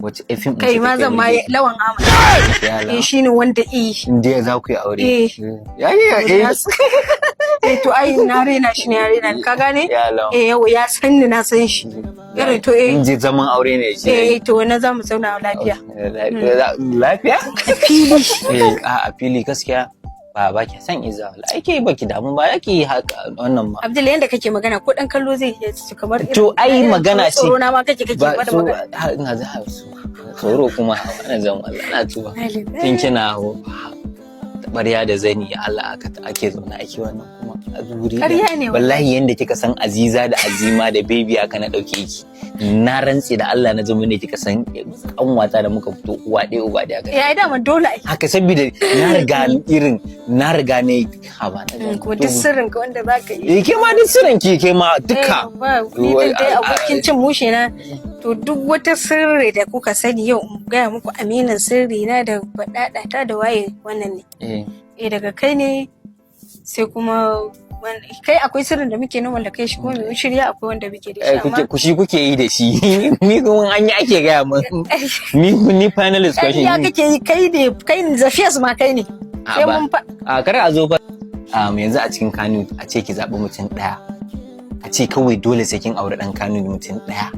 Wace fim ɗin Kai ce ma take zan ma burge ki? Lawan Ahmad. Ya Eh, Lawan. shine wanda eh. In dai za ku yi aure. Eh. Ya yi eh. Eh, to ai na rena shi ne, ya rena ni, ka gane? Ya Lawan. Eh, yau ya san ni, na san shi. Irin to eh. In je zaman aure ne shi. Eh, to na za mu zauna lafiya. Lafiya? Fili. Eh, a fili gaskiya ba ki san iza wala. Ai ke baki damu ba yake haka wannan ma. Abdul, yanda kake magana ko dan kallo zai iya ci kamar irin To, ai irin magana ce. Tsoro na ma kake kake Ba bada so magana. har ina za su tsoro kuma ana zan Allah na tuba. Tun kina tabarya da zani Allah aka ake zaune ake wannan kuma a wuri ɗaya. Ƙarya ne. Wallahi yanda kika san Aziza da Azima da Baby aka na dauke ki. Na rantse da Allah na zama ne kika san kanwata da muka fito uwa ɗaya uba ɗaya haka. Eh, ai dama dole ai. Haka saboda na riga irin na riga ne haba na Kuma duk sirrin ka wanda zaka yi. Eh, ke ma duk sirrin ki, ke ma duka. Eh, ba ni din dai abokin cin mushe na, to duk wata sirri da kuka sani yau in gaya muku, aminin sirri na da baɗaɗata da waye wannan ne. Eh. Eh, daga kai ne sai kuma kai akwai sirrin da muke nan wanda kai shi kuma mai shirya akwai wanda muke da Eh, shi kuke amma ku shi kuke yi da shi, ni kuma an yi ake gaya min ni finalist question. Ya kake yi, kai ne, kai ne Zafiyas ma, kai ne A sai ba. mun fa. A kar a zo fa yanzu a cikin Kano a ce ki zaɓi mutum ɗaya, a ce kawai dole sai kin aure ɗan Kano mutum ɗaya.